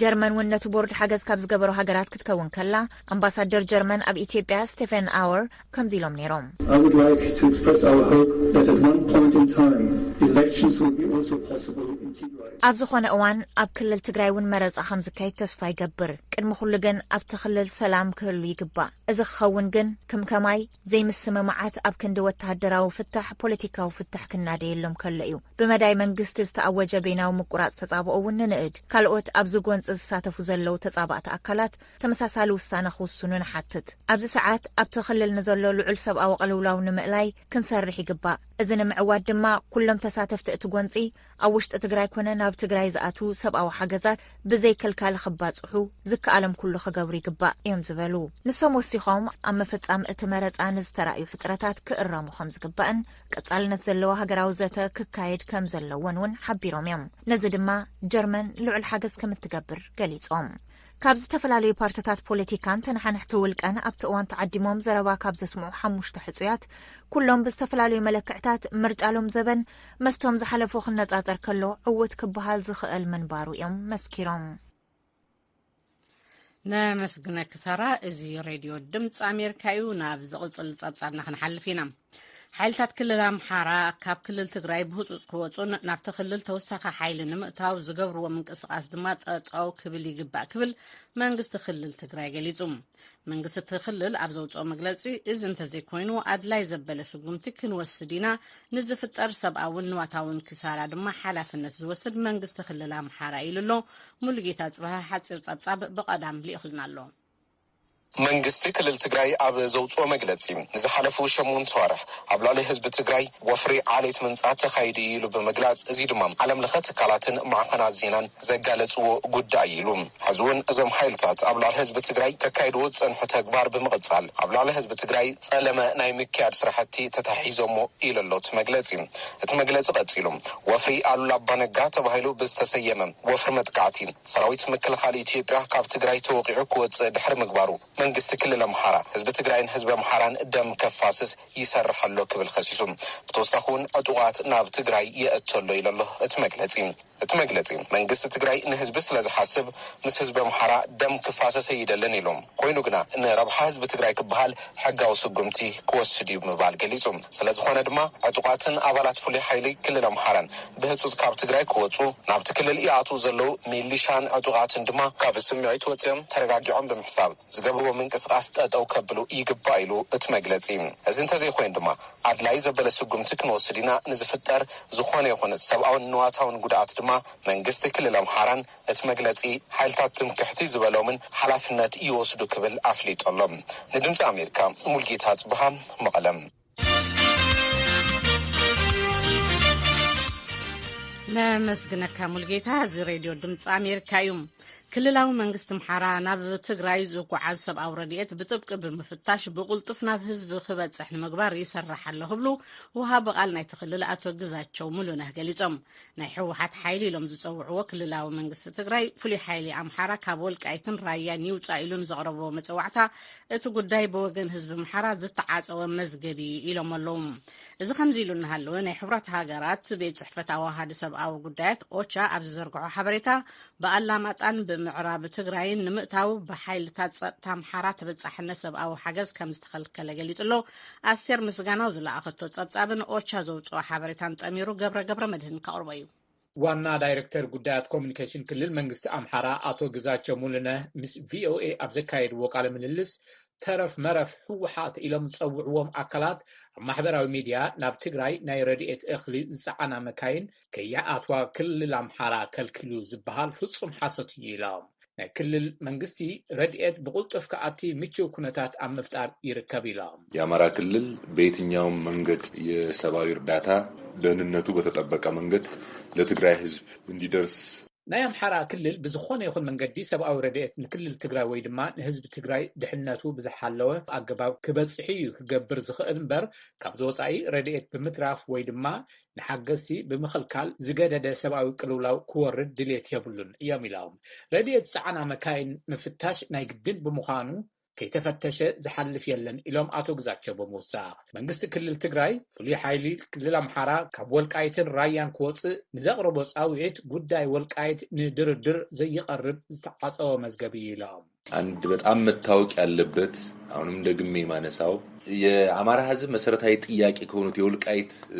ጀርመን እውን ነቲ ቦርድ ሓገዝ ካብ ዝገበሩ ሃገራት ክትከውን ከላ ኣምባሳደር ጀርመን ኣብ ኢትዮጵያ ስቴፈን ኣወር ከምዚ ኢሎም ነይሮም። I would like to express our hope that at one point in time elections will be also possible in Tigray. ኣብ ዝኾነ እዋን ኣብ ክልል ትግራይ እውን መረፃ ከም ዝካየድ ተስፋ ይገብር። ቅድሚ ኩሉ ግን ኣብቲ ክልል ሰላም ክህሉ ይግባእ። እዚ ክኸውን ግን ከም ከማይ ዘይምስምማዓት ኣብ ክንዲ ወተሃደራዊ ፍታሕ ፖለቲካዊ ፍታሕ ክናደየሎም ከሎ እዩ። ብመዳይ መንግስቲ ዝተኣወጀ በይናዊ ምቁራፅ ተፃብኦ እውን ንንእድ ካልኦት ኣብዚ ጎንፂ ዝሳተፉ ዘለዉ ተፃባእቲ ኣካላት ተመሳሳሊ ውሳነ ክውስኑ ንሓትት። ኣብዚ ሰዓት ኣብቲ ክልል ንዘሎ ልዑል ሰብኣዊ ቅልውላው ንምእላይ ክንሰርሕ ይግባእ። እዚ ንምዕዋት ድማ ኩሎም ተሳተፍቲ እቲ ጎንፂ ኣብ ውሽጢ ትግራይ ኮነ ናብ ትግራይ ዝኣትዉ ሰብኣዊ ሓገዛት ብዘይ ከልካሊ ክባፅሑ ዝከኣሎም ኩሉ ክገብሩ ይግባእ እዮም ዝበሉ። ንሶም ወሲኾም ኣብ ምፍፃም እቲ መረፃ ንዝተራእዩ ሕፅረታት ክእረሙ ከም ዝግባእን ቀፃልነት ዘለዎ ሃገራዊ ዘተ ክካየድ ከም ዘለዎን እውን ሓቢሮም እዮም። ነዚ ድማ ጀርመን ልዑል ሓገዝ ከም እትገብር ገሊፆም። ካብ ዝተፈላለዩ ፓርትታት ፖለቲካን ተነሓነሕቲ ውልቀን ኣብቲ እዋን ተዓዲሞም ዘረባ ካብ ዘስምዑ ሓሙሽተ ሕፁያት ኩሎም ብዝተፈላለዩ መለክዕታት ምርጫ ሎም ዘበን መስቶም ዝሓለፉ ክነፃፀር ከሎ ዕውት ክበሃል ዝኽእል ምንባሩ እዮም መስኪሮም። ነመስግነኪ ሳራ። እዚ ሬድዮ ድምፂ ኣሜሪካ እዩ። ናብ ዝቕፅል ፀብፃብና ክንሓልፍ ኢና። ሓይልታት ክልል ኣምሓራ ካብ ክልል ትግራይ ብህፁፅ ክወፁን ናብቲ ክልል ተወሳኺ ሓይሊ ንምእታው ዝገብርዎ ምንቅስቃስ ድማ ጠጠው ክብል ይግባእ ክብል መንግስቲ ክልል ትግራይ ገሊፁ። መንግስቲ እቲ ክልል ኣብ ዘውፅኦ መግለፂ፣ እዚ እንተዘይኮይኑ ኣድላይ ዘበለ ስጉምቲ ክንወስድ ኢና፣ ንዝፍጠር ሰብኣውን ንዋታውን ክሳራ ድማ ሓላፍነት ዝወስድ መንግስቲ ክልል ኣምሓራ ኢሉ ኣሎ። ሙሉጌታ ፅባህ ሓፂር ፀብፃብ ብቐዳም ልኢኽልና ኣሎ። መንግስቲ ክልል ትግራይ ኣብ ዘውፅኦ መግለፂ፣ ንዝሓለፉ ሸሞንተ ዋርሕ ኣብ ልዕሊ ህዝቢ ትግራይ ወፍሪ ዓሌት ምንፃት ተኻይዱ እዩ ኢሉ ብምግላፅ፣ እዚ ድማ ዓለም ለኸ ትካላትን ማዕኸናት ዜናን ዘጋለፅዎ ጉዳይ እዩ ኢሉ። ሕዚ እውን እዞም ሓይልታት ኣብ ልዕሊ ህዝቢ ትግራይ ከካይድዎ ዝፀንሑ ተግባር ብምቕፃል ኣብ ልዕሊ ህዝቢ ትግራይ ፀለመ ናይ ምክያድ ስራሕቲ ተታሒዞሞ ኢሉ ኣሎ እቲ መግለፂ። እቲ መግለፂ ቀፂሉ፣ ወፍሪ ኣሉላ ኣባነጋ ተባሂሉ ብዝተሰየመ ወፍሪ መጥቃዕቲ ሰራዊት ምክልኻል ኢትዮጵያ ካብ ትግራይ ተወቒዑ ክወፅእ ድሕሪ ምግባሩ መንግስቲ ክልል ኣምሓራ ህዝቢ ትግራይን ህዝቢ ኣምሓራን ደም ከፋስስ ይሰርሕ ኣሎ ክብል ከሲሱ። ብተወሳኺ እውን ዕጡቓት ናብ ትግራይ የእቱ ኣሎ ኢሉ ኣሎ እቲ መግለጺ። እቲ መግለጺ፣ መንግስቲ ትግራይ ንህዝቢ ስለ ዝሓስብ ምስ ህዝቢ ኣምሓራ ደም ክፋሰስ ኣይደልን ኢሉ። ኮይኑ ግና ንረብሓ ህዝቢ ትግራይ ክበሃል ሕጋዊ ስጉምቲ ክወስድ እዩ ብምባል ገሊጹ። ስለ ዝኾነ ድማ ዕጡቓትን ኣባላት ፍሉይ ሓይሊ ክልል ኣምሓራን ብህጹጽ ካብ ትግራይ ክወጹ፣ ናብቲ ክልል ይኣትዉ ዘለዉ ሚሊሻን ዕጡቓትን ድማ ካብ ስምዒት ወጺኦም ተረጋጊዖም ብምሕሳብ ዝገብርዎ ምንቅስቓስ ጠጠው ከብሉ ይግባእ ኢሉ እቲ መግለጺ። እዚ እንተዘይኮይኑ ድማ ኣድላይ ዘበለ ስጉምቲ ክንወስድ ኢና። ንዝፍጠር ዝኾነ ይኹን ሰብኣውን ንዋታውን ጉድኣት ድማ መንግስቲ ክልል ኣምሓራን እቲ መግለጺ ሓይልታት ትምክሕቲ ዝበሎምን ሓላፍነት ይወስዱ ክብል ኣፍሊጡ ኣሎ። ንድምፂ ኣሜሪካ ሙልጌታ ጽብሃ መቐለም። ነመስግነካ ሙልጌታ። እዚ ሬድዮ ድምፂ ኣሜሪካ እዩ። ክልላዊ መንግስቲ ኣምሓራ ናብ ትግራይ ዝጓዓዝ ሰብኣዊ ረድኤት ብጥብቂ ብምፍታሽ ብቕልጡፍ ናብ ህዝቢ ክበፅሕ ንምግባር ይሰራሕ ኣሎ ክብሉ ወሃቢ ቃል ናይቲ ክልል ኣቶ ግዛቸው ሙሉነህ ገሊፆም። ናይ ህወሓት ሓይሊ ኢሎም ዝፀውዕዎ ክልላዊ መንግስቲ ትግራይ ፍሉይ ሓይሊ ኣምሓራ ካብ ወልቃይትን ራያን ይውፃእ ኢሉ ንዘቕረብዎ መፀዋዕታ እቲ ጉዳይ ብወገን ህዝቢ ኣምሓራ ዝተዓፀወ መዝገብ እዩ ኢሎም ኣለዉ። እዚ ከምዚ ኢሉ እናሃለወ ናይ ሕቡራት ሃገራት ቤት ፅሕፈት ኣዋሃዲ ሰብኣዊ ጉዳያት ኦቻ ኣብ ዝዘርግሖ ሓበሬታ ብኣላማጣን ብምዕራብ ትግራይን ንምእታው ብሓይልታት ጸጥታ ኣምሓራ ተበጻሕነት ሰብኣዊ ሓገዝ ከም ዝተኸልከለ ገሊጹ ኣሎ። ኣስቴር ምስጋናው ዝለኣኸቶ ጸብጻብን ኦቻ ዘውጽኦ ሓበሬታን ጠሚሩ ገብረ ገብረ መድህን ከቕርቦ እዩ። ዋና ዳይሬክተር ጉዳያት ኮሚኒኬሽን ክልል መንግስቲ ኣምሓራ ኣቶ ግዛቸው ሙሉነህ ምስ ቪኦኤ ኣብ ዘካየድዎ ቃለ ምልልስ፣ ተረፍ መረፍ ህወሓት ኢሎም ዝጸውዕዎም ኣካላት ኣብ ማሕበራዊ ሚድያ ናብ ትግራይ ናይ ረድኤት እኽሊ ዝጸዓና መካይን ከይኣትዋ ክልል ኣምሓራ ከልኪሉ ዝበሃል ፍጹም ሓሶት እዩ ኢሎም። ናይ ክልል መንግስቲ ረድኤት ብቕልጡፍ ክኣቲ ምቹው ኩነታት ኣብ ምፍጣር ይርከብ ኢሎም። የአማራ ክልል በየትኛውም መንገድ የሰብአዊ እርዳታ ደህንነቱ በተጠበቀ መንገድ ለትግራይ ህዝብ እንዲደርስ ናይ ኣምሓራ ክልል ብዝኾነ ይኹን መንገዲ ሰብኣዊ ረድኤት ንክልል ትግራይ ወይ ድማ ንህዝቢ ትግራይ ድሕነቱ ብዝሓለወ ኣገባብ ክበፅሕ እዩ ክገብር ዝኽእል እምበር፣ ካብዚ ወፃኢ ረድኤት ብምትራፍ ወይ ድማ ንሓገዝቲ ብምኽልካል ዝገደደ ሰብኣዊ ቅልውላው ክወርድ ድሌት የብሉን እዮም ኢሎም። ረድኤት ዝፀዓና መካይን ምፍታሽ ናይ ግድን ብምዃኑ ከይተፈተሸ ዝሓልፍ የለን ኢሎም ኣቶ ግዛቸው ብምውሳኽ፣ መንግስቲ ክልል ትግራይ ፍሉይ ሓይሊ ክልል ኣምሓራ ካብ ወልቃይትን ራያን ክወፅእ ንዘቕረቦ ፃውዒት ጉዳይ ወልቃይት ንድርድር ዘይቐርብ ዝተዓፀወ መዝገብ እዩ ኢሎም። አንድ በጣም መታወቅ ያለበት አሁንም ደግሜ የማነሳው የአማራ ህዝብ መሰረታዊ ጥያቄ ከሆኑት የወልቃይት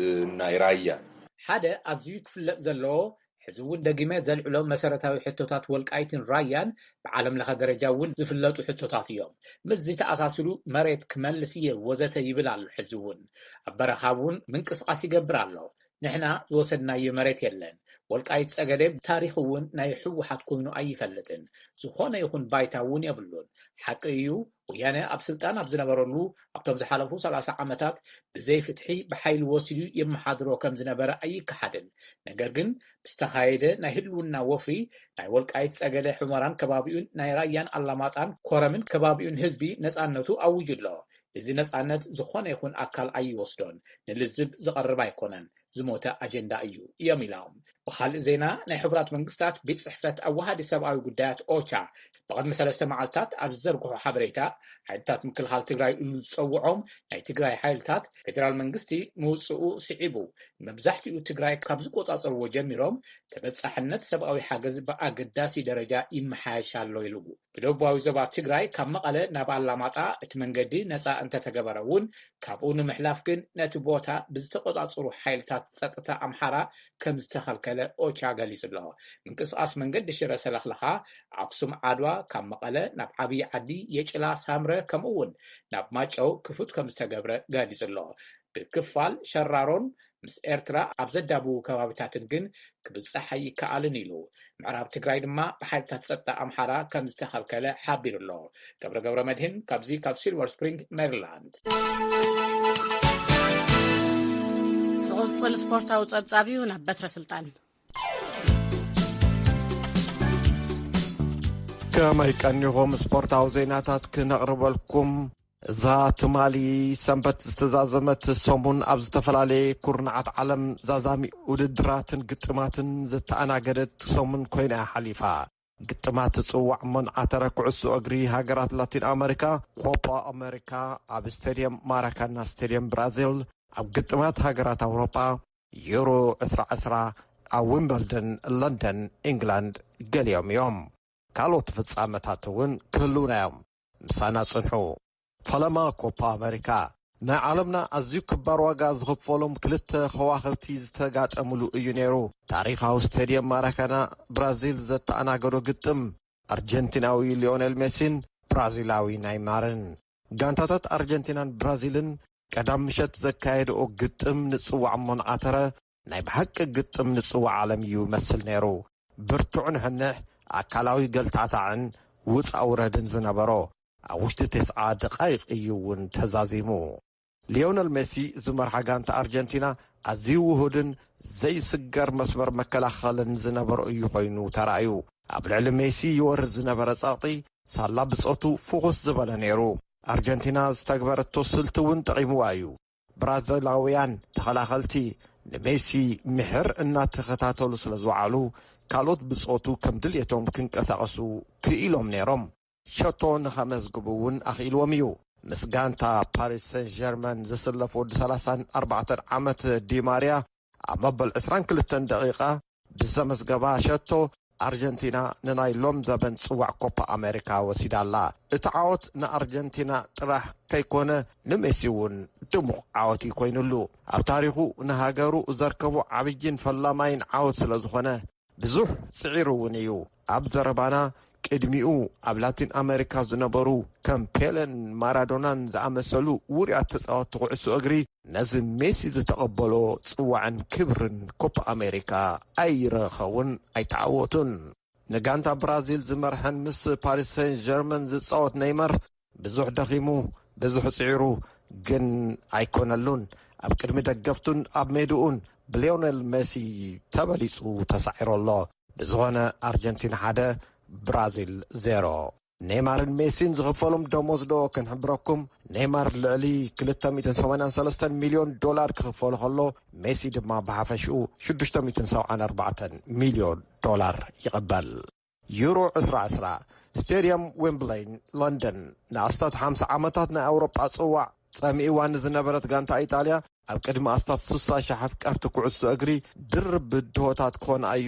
እና የራያ ሓደ ኣዝዩ ክፍለጥ ዘለዎ ሕዚ እውን ደጊመ ዘልዕሎም መሰረታዊ ሕቶታት ወልቃይትን ራያን ብዓለም ለኸ ደረጃ እውን ዝፍለጡ ሕቶታት እዮም። ምስዚ ተኣሳሲሩ መሬት ክመልስ እየ ወዘተ ይብል ኣሎ። ሕዚ እውን ኣብ በረኻ እውን ምንቅስቃስ ይገብር ኣሎ። ንሕና ዝወሰድናዮ መሬት የለን። ወልቃይት ጸገዴ ታሪኽ እውን ናይ ህወሓት ኮይኑ ኣይፈልጥን። ዝኾነ ይኹን ባይታ እውን የብሉን። ሓቂ እዩ፣ ወያነ ኣብ ስልጣን ኣብ ዝነበረሉ ኣብቶም ዝሓለፉ ሰላሳ ዓመታት ብዘይ ፍትሒ ብሓይሊ ወሲዱ የመሓድሮ ከም ዝነበረ ኣይከሓድን። ነገር ግን ብዝተኻየደ ናይ ህልውና ወፍሪ ናይ ወልቃይት ጸገደ ሑመራን ከባቢኡን ናይ ራያን ኣላማጣን ኮረምን ከባቢኡን ህዝቢ ነጻነቱ ኣውጁ ኣሎ። እዚ ነጻነት ዝኾነ ይኹን ኣካል ኣይወስዶን፣ ንልዝብ ዝቐርብ ኣይኮነን፣ ዝሞተ ኣጀንዳ እዩ እዮም ኢሎም። ብኻልእ ዜና ናይ ሕቡራት መንግስታት ቤት ጽሕፈት ኣዋሃዲ ሰብኣዊ ጉዳያት ኦቻ ብቕድሚ ሰለስተ መዓልታት ኣብ ዝዘርግሖ ሓበሬታ ሓይልታት ምክልኻል ትግራይ ኢሉ ዝጸውዖም ናይ ትግራይ ሓይልታት ፌደራል መንግስቲ ምውፅኡ ስዒቡ ንመብዛሕትኡ ትግራይ ካብ ዝቆጻጸርዎ ጀሚሮም ተበጻሕነት ሰብኣዊ ሓገዝ ብኣገዳሲ ደረጃ ይመሓየሽ ኣሎ ኢሉ። ብደቡባዊ ዞባ ትግራይ ካብ መቐለ ናብ ኣላማጣ እቲ መንገዲ ነፃ እንተተገበረ እውን ካብኡ ንምሕላፍ ግን ነቲ ቦታ ብዝተቆጻጸሩ ሓይልታት ጸጥታ ኣምሓራ ከም ዝተኸልከለ ኦቻ ገሊጹ ኣሎ። ምንቅስቃስ መንገዲ ሽረ ሰለኽለኻ ኣክሱም ዓድዋ ካብ መቐለ ናብ ዓብዪ ዓዲ የጭላ ሳምረ ከምኡ እውን ናብ ማጨው ክፉት ከም ዝተገብረ ገሊጹ ኣሎ። ብክፋል ሸራሮን ምስ ኤርትራ ኣብ ዘዳብዉ ከባቢታትን ግን ክብጻሕ ኣይከኣልን ኢሉ። ምዕራብ ትግራይ ድማ ብሓይልታት ጸጥታ ኣምሓራ ከም ዝተኸልከለ ሓቢሩ ኣሎ። ገብረ ገብረ መድህን ካብዚ ካብ ሲልቨር ስፕሪንግ ሜሪላንድ። ዝቕጽል ስፖርታዊ ጸብጻብ እዩ። ናብ በትረ ስልጣን። ከመይ ቀኒኹም? ስፖርታዊ ዜናታት ክነቕርበልኩም። እዛ ትማሊ ሰንበት ዝተዛዘመት ሰሙን ኣብ ዝተፈላለየ ኩርናዓት ዓለም ዛዛሚ ውድድራትን ግጥማትን ዝተኣናገደት ሰሙን ኮይና እያ ሓሊፋ። ግጥማት ጽዋዕ መን ዓተረ ኩዕሶ እግሪ ሃገራት ላቲን ኣመሪካ፣ ኮፓ ኣመሪካ፣ ኣብ ስቴድየም ማራካና ስቴድየም ብራዚል፣ ኣብ ግጥማት ሃገራት ኣውሮጳ፣ ዩሮ ዕስራ ዕስራ፣ ኣብ ዊምበልደን ለንደን ኢንግላንድ ገሊኦም እዮም። ካልኦት ፍጻመታት እውን ክህልውና እዮም። ምሳና ጽንሑ። ፈለማ ኮፓ ኣመሪካ፣ ናይ ዓለምና ኣዝዩ ክባር ዋጋ ዝኽፈሎም ክልተ ከዋኽብቲ ዝተጋጠምሉ እዩ ነይሩ። ታሪኻዊ ስቴድየም ማራካና ብራዚል ዘተኣናገዶ ግጥም፣ ኣርጀንቲናዊ ሊዮኔል ሜሲን ብራዚላዊ ናይማርን። ጋንታታት ኣርጀንቲናን ብራዚልን ቀዳም ምሸት ዘካየድኦ ግጥም ንጽዋዕ ሞንዓተረ ናይ ብሓቂ ግጥም ንጽዋዕ ዓለም እዩ መስል ነይሩ። ብርቱዕ ንሕንሕ፣ ኣካላዊ ገልታዕታዕን ውጻእ ውረድን ዝነበሮ፣ ኣብ ውሽጢ ተስዓ ደቓይቕ እዩ እውን ተዛዚሙ። ሊዮነል ሜሲ ዝመርሓ ጋንታ ኣርጀንቲና ኣዝዩ ውሁድን ዘይስገር መስመር መከላኸልን ዝነበሮ እዩ ኮይኑ ተራእዩ። ኣብ ልዕሊ ሜሲ ይወርድ ዝነበረ ጸቕጢ ሳላ ብጾቱ ፍኹስ ዝበለ ነይሩ። ኣርጀንቲና ዝተግበረቶ ስልቲ እውን ጠቒምዋ እዩ። ብራዚላውያን ተኸላኸልቲ ንሜሲ ምሕር እናተኸታተሉ ስለ ዝወዓሉ፣ ካልኦት ብጾቱ ከም ድልየቶም ክንቀሳቐሱ ክኢሎም ነይሮም። ሸቶ ንኸመዝግቡ እውን ኣኽኢልዎም እዩ። ምስ ጋንታ ፓሪስ ሰን ጀርመን ዝስለፍ ወዲ ሰላሳን ኣርባዕተን ዓመት ዲማርያ ኣብ መበል ዕስራን ክልተን ደቂቓ ብዘመዝገባ ሸቶ ኣርጀንቲና ንናይ ሎም ዘበን ጽዋዕ ኮፓ ኣሜሪካ ወሲዳ ኣላ። እቲ ዓወት ንኣርጀንቲና ጥራሕ ከይኮነ ንሜሲ እውን ድሙቕ ዓወት እዩ ኮይኑሉ። ኣብ ታሪኹ ንሃገሩ ዘርከቦ ዓብይን ፈላማይን ዓወት ስለ ዝኾነ ብዙሕ ጽዒሩ እውን እዩ። ኣብ ዘረባና ቅድሚኡ ኣብ ላቲን ኣሜሪካ ዝነበሩ ከም ፔለን ማራዶናን ዝኣመሰሉ ውሩያት ተጻወትቲ ኩዕሶ እግሪ ነዚ ሜሲ ዝተቐበሎ ጽዋዕን ክብርን ኮፓ ኣሜሪካ ኣይረኸቡን ኣይተዓወቱን። ንጋንታ ብራዚል ዝመርሐን ምስ ፓሪስ ሴን ጀርመን ዝጻወት ኔይማር ብዙሕ ደኺሙ፣ ብዙሕ ጽዒሩ፣ ግን ኣይኮነሉን። ኣብ ቅድሚ ደገፍቱን ኣብ ሜድኡን ብሊዮኔል ሜሲ ተበሊጹ ተሳዒሩ ኣሎ። ብዝኾነ ኣርጀንቲና ሓደ ብራዚል ዜሮ። ኔይማርን ሜሲን ዝኽፈሎም ደሞዝ ዶ ክንሕብረኩም? ኔይማር ልዕሊ ክልተ ሚእትን ሰማንያን ሰለስተን ሚልዮን ዶላር ክኽፈሎ ከሎ፣ ሜሲ ድማ ብሓፈሽኡ ሽዱሽተ ሚእትን ሰብዓን ኣርባዕተን ሚልዮን ዶላር ይቕበል። ዩሮ ዕስራ ዕስራ፣ ስቴድየም ዌምብለይ ለንደን፣ ንኣስታት ሓምሳ ዓመታት ናይ ኣውሮጳ ጽዋዕ ጸሚእዋ ንዝነበረት ጋንታ ኢጣልያ፣ ኣብ ቅድሚ ኣስታት ስሳ ሽሕ ኣፍቀርቲ ኩዕሶ እግሪ ድርብ ብድሆታት ክኾን ኣዩ፣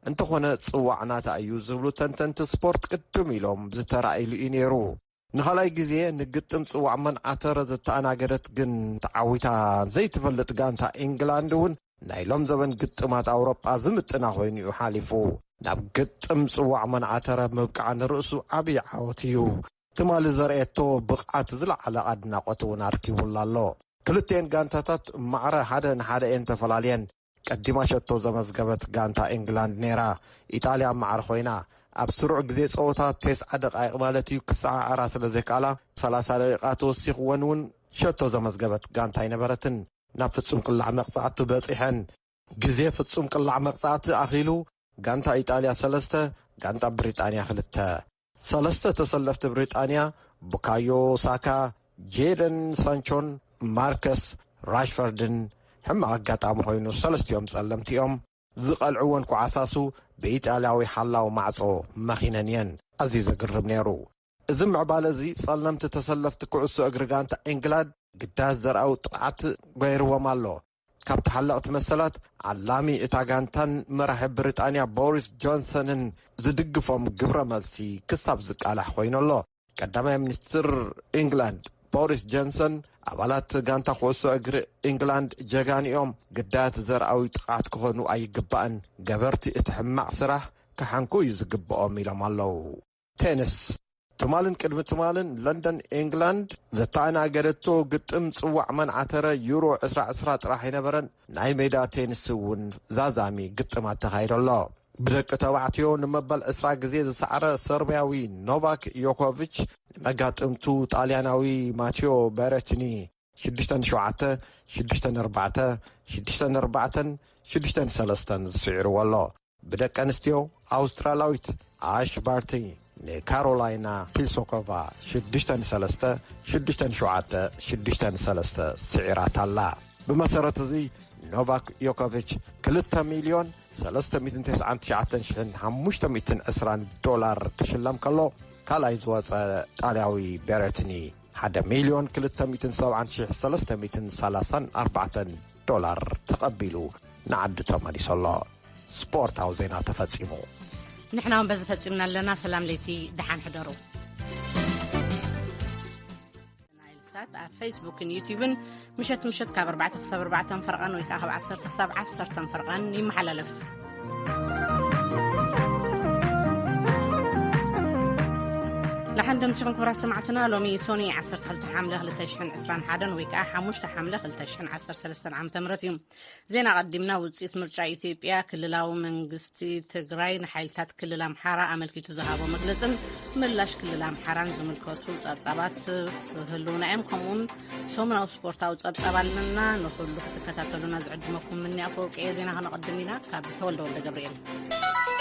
እንተኾነ ጽዋዕ ናታ እዩ ዝብሉ ተንተንቲ ስፖርት ቅድም ኢሎም ዝተራእይሉ እዩ ነይሩ። ንኻልኣይ ግዜ ንግጥም ጽዋዕ መንዓተረ ዘተኣናገደት ግን ተዓዊታ ዘይትፈልጥ ጋንታ ኢንግላንድ እውን ናይ ሎም ዘበን ግጥማት ኣውሮጳ ዝምጥና ኮይኑ እዩ ሓሊፉ። ናብ ግጥም ጽዋዕ መንዓተረ ምብቃዓ ንርእሱ ዓብዪ ዓወት እዩ። ትማሊ ዘርእየቶ ብቕዓት ዝለዓለ ኣድናቖት እውን ኣርኪቡላ ኣሎ። ክልቲኤን ጋንታታት ማዕረ ሓደ ንሓደ እየን ተፈላልየን። ቀዲማ ሸቶ ዘመዝገበት ጋንታ ኢንግላንድ ነይራ። ኢጣልያ ኣብ ማዕረ ኮይና፣ ኣብ ስሩዕ ግዜ ጸወታ ተስዓ ደቃይቕ ማለት እዩ ክሰዓዓራ ስለ ዘይከኣላ፣ ሰላሳ ደቂቓ ተወሲኽወን እውን ሸቶ ዘመዝገበት ጋንታ ኣይነበረትን። ናብ ፍጹም ቅላዕ መቕጻዕቲ በጺሐን። ግዜ ፍጹም ቅላዕ መቕጻዕቲ ኣኺሉ፣ ጋንታ ኢጣልያ ሰለስተ፣ ጋንታ ብሪጣንያ ክልተ። ሰለስተ ተሰለፍቲ ብሪጣንያ፣ ቡካዮ ሳካ፣ ጄደን ሳንቾን ማርከስ ራሽፈርድን ሕማቕ ኣጋጣሚ ኮይኑ፣ ሰለስቲኦም ጸለምቲ እዮም። ዝቐልዕወን ኳዕሳሱ ብኢጣልያዊ ሓላው ማዕጾ መኺነን እየን። ኣዝዩ ዘግርም ነይሩ። እዚ ምዕባለ እዚ ጸለምቲ ተሰለፍቲ ኩዕሶ እግሪ ጋንታ ኢንግላንድ ግዳያት ዘርኣዊ ጥቕዓት ገይርዎም ኣሎ። ካብ ተሓለቕቲ መሰላት ዓላሚ እታ ጋንታን መራሒ ብሪጣንያ ቦሪስ ጆንሰንን ዝድግፎም ግብረ መልሲ ክሳብ ዝቃላሕ ኮይኑ ኣሎ። ቀዳማይ ሚኒስትር ኢንግላንድ ቦሪስ ጆንሰን፣ ኣባላት ጋንታ ኩዕሶ እግሪ ኢንግላንድ ጀጋኑ እዮም፣ ግዳያት ዘርኣዊ ጥቕዓት ክኾኑ ኣይግባእን፣ ገበርቲ እቲ ሕማቕ ስራሕ ክሓንኩ እዩ ዝግብኦም ኢሎም ኣለዉ። ቴንስ። ትማልን ቅድሚ ትማልን ለንደን ኢንግላንድ ዘተኣናገደቶ ግጥም ጽዋዕ መንዓተረ ዩሮ ዕስራ ዕስራ ጥራሕ ኣይነበረን፣ ናይ ሜዳ ቴንስ እውን ዛዛሚ ግጥማት ተኻይዶ ኣሎ። ብደቂ ተባዕትዮ ንመበል ዕስራ ግዜ ዝሰዕረ ሰርብያዊ ኖቫክ ዮኮቪች ንመጋጥምቱ ጣልያናዊ ማቴዮ በረቲኒ ሽዱሽተ ን ሸውዓተ፣ ሽዱሽተ ን ኣርባዕተ፣ ሽዱሽተ ን ኣርባዕተን ሽዱሽተ ን ሰለስተን ስዒርዎ ኣሎ። ብደቂ ኣንስትዮ ኣውስትራላዊት ኣሽ ባርቲ ንካሮላይና ፒልሶኮቫ ሽዱሽተ ን ሰለስተ፣ ሽዱሽተ ን ሸውዓተ፣ ሽዱሽተ ን ሰለስተ ስዒራታ ኣላ። ብመሰረት እዚ ኖቫክ ዮኮቪች ክልተ ሚልዮን ሰለስተ ሚእትን ተስዓን ትሽዓተን ሽሕን ሓሙሽተ ሚእትን ዕስራን ዶላር ክሽለም ከሎ፣ ካልኣይ ዝወጸ ጣልያዊ ቤረትኒ ሓደ ሚልዮን ክልተ ሚእትን ሰብዓን ሽሕ ሰለስተ ሚእትን ሰላሳን ኣርባዕተን ዶላር ተቐቢሉ ንዓዱ ተመሊሱ ኣሎ። ስፖርታዊ ዜና ተፈጺሙ። ንሕና እውን በዚ ፈጺምና ኣለና። ሰላም ለይቲ፣ ደሓን ሕደሩ። ናይል ሳት ኣብ ፌስቡክን ዩቲዩብን ምሸት ምሸት ካብ ኣርባዕተ ክሳብ ኣርባዕተ ፈርቓን ወይ ከዓ ካብ ዓሰርተ ክሳብ ዓሰርተ ፈርቓን ይመሓላለፍ። ደሓን ደምሲኹም ክቡራት ሰማዕትና። ሎሚ ሶኒ ዓሰርተ ክልተ ሓምለ ክልተ ሽሕን ዕስራን ሓደን ወይ ከዓ ሓሙሽተ ሓምለ ክልተ ሽሕን ዓሰርተ ሰለስተን ዓመተ ምህረት እዩ። ዜና ቀዲምና። ውፅኢት ምርጫ ኢትዮጵያ፣ ክልላዊ መንግስቲ ትግራይ ንሓይልታት ክልል ኣምሓራ ኣመልኪቱ ዝሃቦ መግለፅን ምላሽ ክልል ኣምሓራን ዝምልከቱ ጸብጻባት ክህልውና እዮም። ከምኡውን ሰሙናዊ ስፖርታዊ ጸብጻብ ኣለና። ንኹሉ ክትከታተሉና ዝዕድመኩም ምኒ ኣፈወርቂ እየ። ዜና ከነቐድም ኢና። ካብ ተወልደ ወልደ ገብርኤል።